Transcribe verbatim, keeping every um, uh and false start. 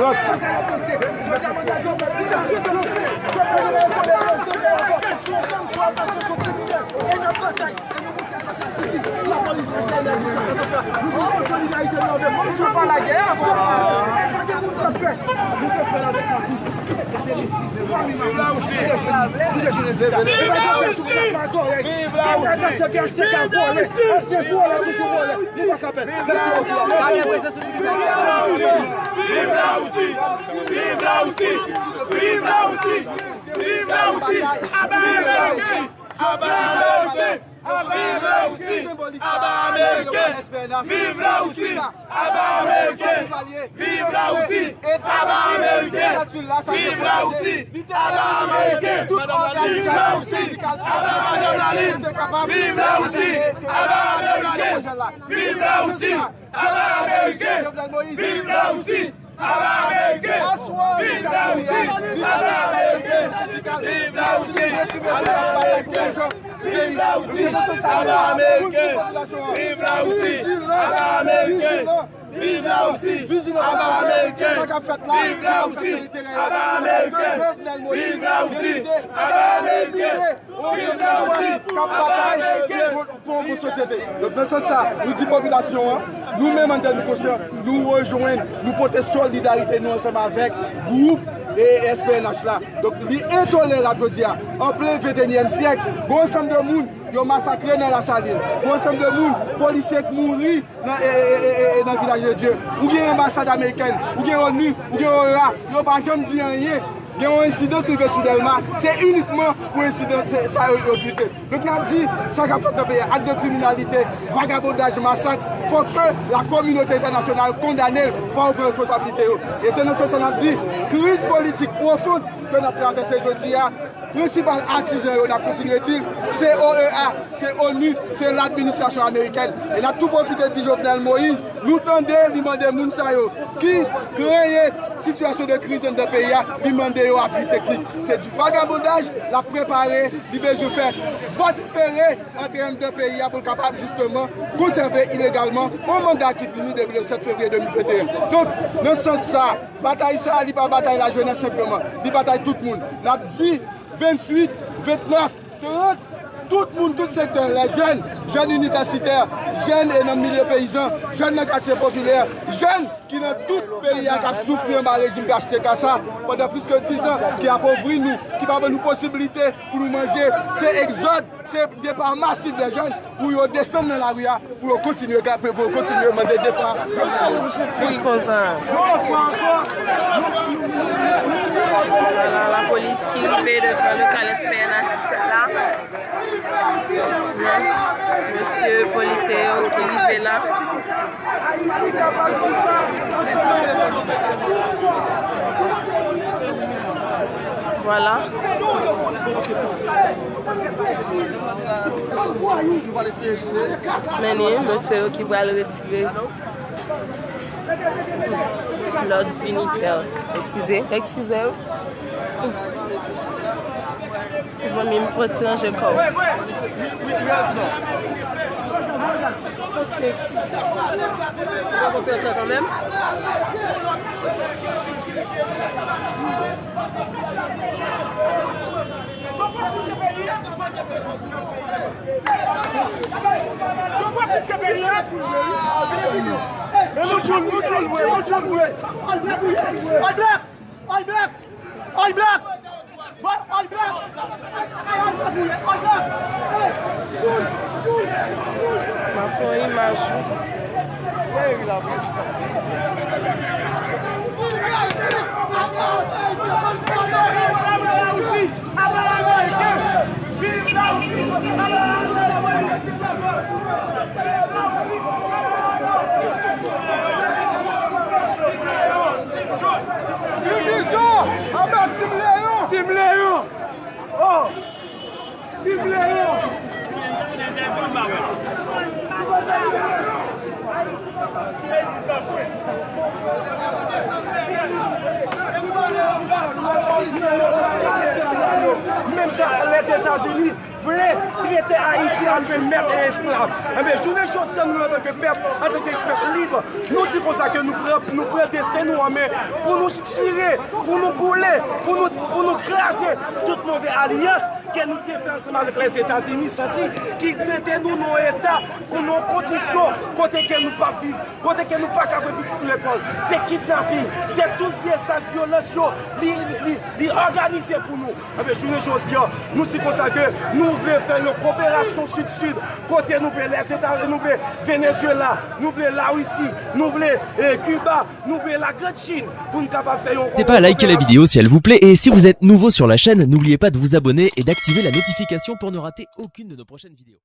Viv la Rousi! Viv la Rousi! Viv la Rousi! Viv la Rousi! Viv la Rousi! Aba Ameriken! Aba Ameriken! Viv la Rousi! Aba Ameriken! Viv la Rousi! Aba Ameriken! Viv la Rousi! Aba Ameriken! Viv la Rousi! Aba Ameriken! Viv la Rousi! Aba Madanm Lalin! Viv la Rousi! Aba Ameriken! Viv la Rousi! Aba Ameriken! Viv la Rousi! Aba Ameriken! Viv la Rousi! Aba Ameriken! Viv la Rousi! Aba Ameriken! Viv la Rousi! Aba Ameriken! Viv la Rousi! Aba Ameriken! Viv la Rousi! Aba Ameriken! Viv la Rousi! Aba Ameriken! Viv la Rousi! Aba Ameriken! Viv la Rousi! Aba Ameriken! Pou yon bon sosyete. Donk, nan sans sa, nou di popilasyon an, nou menm anndan nou konsyan, nou rejwenn, nou pote solidarite nou ansanm avèk gwoup e S P N H la. Donk, li entolerab jodi a, an plen ventenyèm syèk, gon ansanm de moun yo masakre nan Lasalin, gon ansanm de moun, polisye k mouri nan, e, e, e, e, e, nan Vilaj de Dye. Ou gen anbasad amerikèn, ou gen onu, ou gen oea, yo pa janm di anyen. Gen yon ensidan k rive sou Dèlma, se inikman pou ensidan se, sa yo, yo trete. Donk, n ap di, sa k ap fèt nan peyi a, ak de kriminalite, vagabondaj, masak, fò ke la kominote entènasyonal kondane l, fò yo pran responsabilite yo. E se nan sans sa n ap di, kriz politik pwofon ke n ap travèse jodi a, prensipal atizan yo, n ap kontinye di l, se oea, se onu, se ladministrasyon amerikèn. E n ap tou pwofite di Jovenel Moïse, nou tande li mande moun sa yo ki kreye sitiyasyon de kriz anndan peyi a, li mande yo apui teknik. Se di vagabondaj l ap prepare, li bezwen fè vòt fere antre anndan peyi a pou l kapab jisteman konsève ilegalman yon manda ki fini depi le sèt fevriye de mil venteyen. Donk, nan sans sa, batay sa a, li pa batay lajenès senpleman, li batay tout moun. N ap di, venntuit, vennèf, trant, tout moun, tout sektè, lè jèn, jèn inivèsitè, jèn e nan milye peyizan, jèn nan katye popilè, jèn ki nan tout peyi a k ap soufri anba rejim P H T K sa, pandan plis ke dizan, ki apovri nou, ki pa ban nou posibilite pou nou manje. Se egzòd, se depa masif dè jèn pou yo desann nan lari a, pou yo kontinye ka-, pou yo kontinye mande depa. Wi, konsa. Yon lòt fwa ankò, nou, nou, nou, nou, nou, nou, nou, Vwala, lapolis ki rive devan lokal S P N H la. Mesye polisye yo ki rive la. Vwala. Men li, mesye yo ki pral retire. Lòd initè. Eskize, eskize. Zanmi m, fò ti ranje kò w. Fò ti eskize. Ou pa konn fè sa kanmenm? All Black! All Black! All Black! M ap fè yon imaj wi. Tim Leyon! Oh! Tim Leyon! Ann vin mèt e esklav. Enben, jounen jodi a, nou, antanke pèp, antanke pèp lib, nou di konsa ke nou pran, nou pran desten nou an men pou nou chire, pou nou boule, pou nou, pou nou kraze tout move alyans ke nou te fè ansanm avèk Lèzetazini, santi ki mete nou nan yon eta, pou nan yon kondisyon kote ke nou p ap viv, kote ke nou pa ka voye pitit nou lekòl. Se kidnaping, se tout vye zak vyolans yo, li, li, li òganize pou nou. Enben, jounen jodi a, nou di konsa ke nou vle fè yon koperasyon sid-sid, kote nou vle Lèzetazini, nou vle Venezuela, nou vle Larisi, nou vle eh, Kiba, nou vle Lagrand Chin, pou nou kapab fè yon... N'hésitez pas à liker la vidéo si elle vous plaît et si vous êtes nouveau sur la chaîne, n'oubliez pas de vous abonner et d'activer la notification pour ne rater aucune de nos prochaines vidéos.